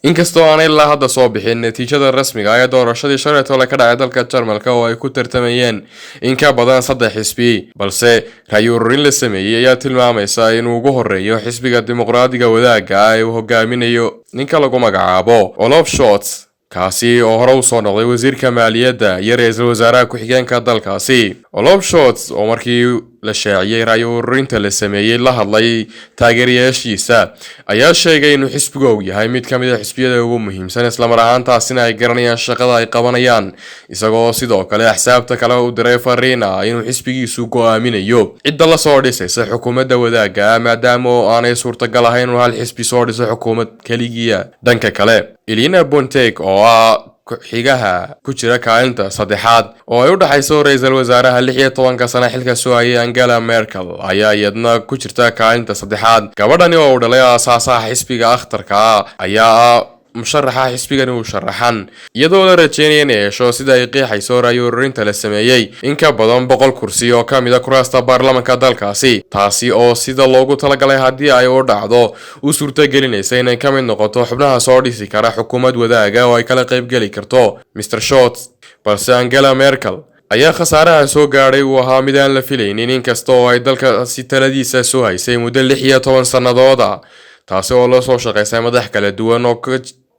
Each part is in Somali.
Inkastoo aanay ilaa hadda soo bixin natiijada rasmiga ah ee doorashadii shalay tole ka dhacay dalka Jarmalka oo ay ku tartamayeen in ka badan saddex xisbi, balse ra'yi ururin la sameeyey ayaa tilmaamaysa inuu ugu horeeyo xisbiga Dimuqraadiga Wadaagga ah ee uu hogaaminayo ninka lagu magacaabo Olaf Scholz, kaasi oo hore usoo noqday wasiirka maaliyadda iyo ra-iisul wasaaraha ku-xigeenka dalkaasi. Olaf Scholz oo markii la shaaciyey ra'yi ururinta la sameeyey la hadlay taageerayaashiisa ayaa sheegay inuu xisbigu uu yahay mid ka mid ah xisbiyada ugu muhiimsan, islamar ahaantaasina ay garanayaan shaqada ay qabanayaan, isagoo sidoo kale axsaabta kale u diray fariin ah inuu xisbigiisu go'aaminayo cidda lasoo dhisaysa xukuumadda wadaagga ah, maadaama oo aanay suurtagal ahayn inuu hal xisbi soo dhiso xukuumad keligiya. Dhanka kale, Elina Bontek oo ah xigaha ku jira kaalinta saddexaad oo ay u dhexayso ra-iisul wasaaraha 16-ka sano xilka soo hayay Angela Merkel ayaa iyadna ku jirta kaalinta saddexaad. Gabadhani oo uu dhalay aasaasaha xisbiga Akhtarka ah ayaa ah musharaxa xisbigani uu sharaxan, iyadoo la rajeynaya inay hesho, sida ay qeexayso ra'yi ururinta la sameeyey, in ka badan 100 kursi oo ka mid ah kuraasta baarlamanka dalkaasi, taasi oo sida loogu talagalay haddii ay u dhacdo u suurtagelinaysa inay ka mid noqoto xubnaha soo dhisi kara xukuumad wadaaga oo ay kala qaybgeli karto Mr Scholz. Balse Angela Merkel ayaa khasaaraha soo gaadhay uu ahaa mid aan la filaynin, inkasta oo ay dalkaasi taladiisa soo haysay muddo 16 sannadooda, taasi oo la soo shaqaysay madax kala duwan oo ka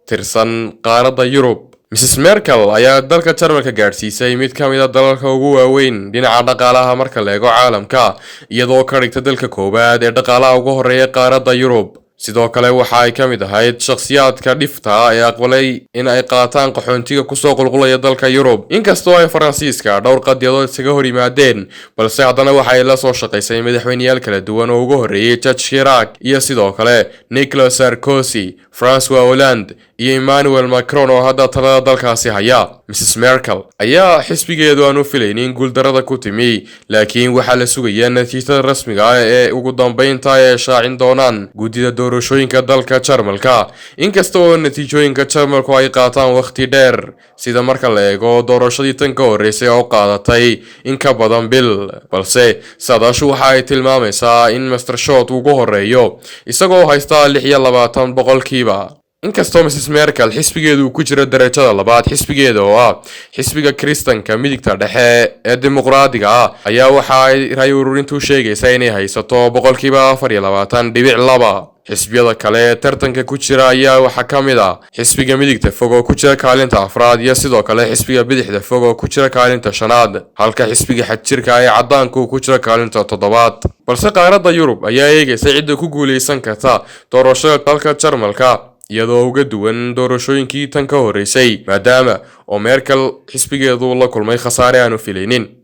tirsan qaaradda Yurub. Mrs Merkel ayaa dalka Jarmalka gaadhsiisay mid ka mid ah dalalka ugu waaweyn dhinaca dhaqaalaha marka la eego caalamka, iyadoo ka dhigta dalka koowaad ee dhaqaalaha ugu horeeya qaaradda Yurub. Sidoo kale waxa ay ka mid ahayd shakhsiyaadka dhifta ee aqbalay in ay qaataan qaxoontiga kusoo qulqulaya dalka Yurub, inkastoo ay Faransiiska dhowr qadiyadood isaga hor yimaadeen. Balse haddana waxa ay la soo shaqaysay madaxweyneyaal kala duwan oo ugu horreeyey Jacques Chirac iyo sidoo kale Nicolas Sarkozy, Francois Hollande iyo Emmanuel Macron oo hadda talada dalkaasi haya. Mrs Merkel ayaa xisbigeedu aan u filaynin guuldarada ku timi, laakiin waxaa la sugayaa natiijada rasmiga ah ee ugu dambeynta ay shaacin doonaan guddida doorashooyinka dalka Jarmalka, inkasta oo natiijooyinka Jarmalku ay qaataan wakhti dheer, sida marka la eego doorashadii tan ka horreysay oo qaadatay in ka badan bil. Balse saadaashu waxa ay tilmaamaysaa in Mr Scholz ugu horeeyo, isagoo haysta 26%. Inkastoo Mrs Merkel xisbigeedu uu ku jiro darajada labaad, xisbigeeda oo ah xisbiga Kiristanka midigta dhexe ee dimuqraadiga ah ayaa waxa ay ra'yi ururintu sheegaysaa inay haysato 24.2%. Xisbiyada kale ee tartanka ku jira ayaa waxaa ka mid ah xisbiga midigta fog oo ku jira kaalinta afraad iyo sidoo kale xisbiga bidixda fog oo ku jira kaalinta shanaad, halka xisbiga xagjirka ee caddaanku ku jira kaalinta toddobaad. Balse qaaradda Yurub ayaa eegaysa cidda ku guuleysan karta doorashada dalka Jarmalka, iyadoo uga duwan doorashooyinkii tan ka horreysay, maadaama oo Merkel xisbigeedu la kulmay khasaare aanu filaynin.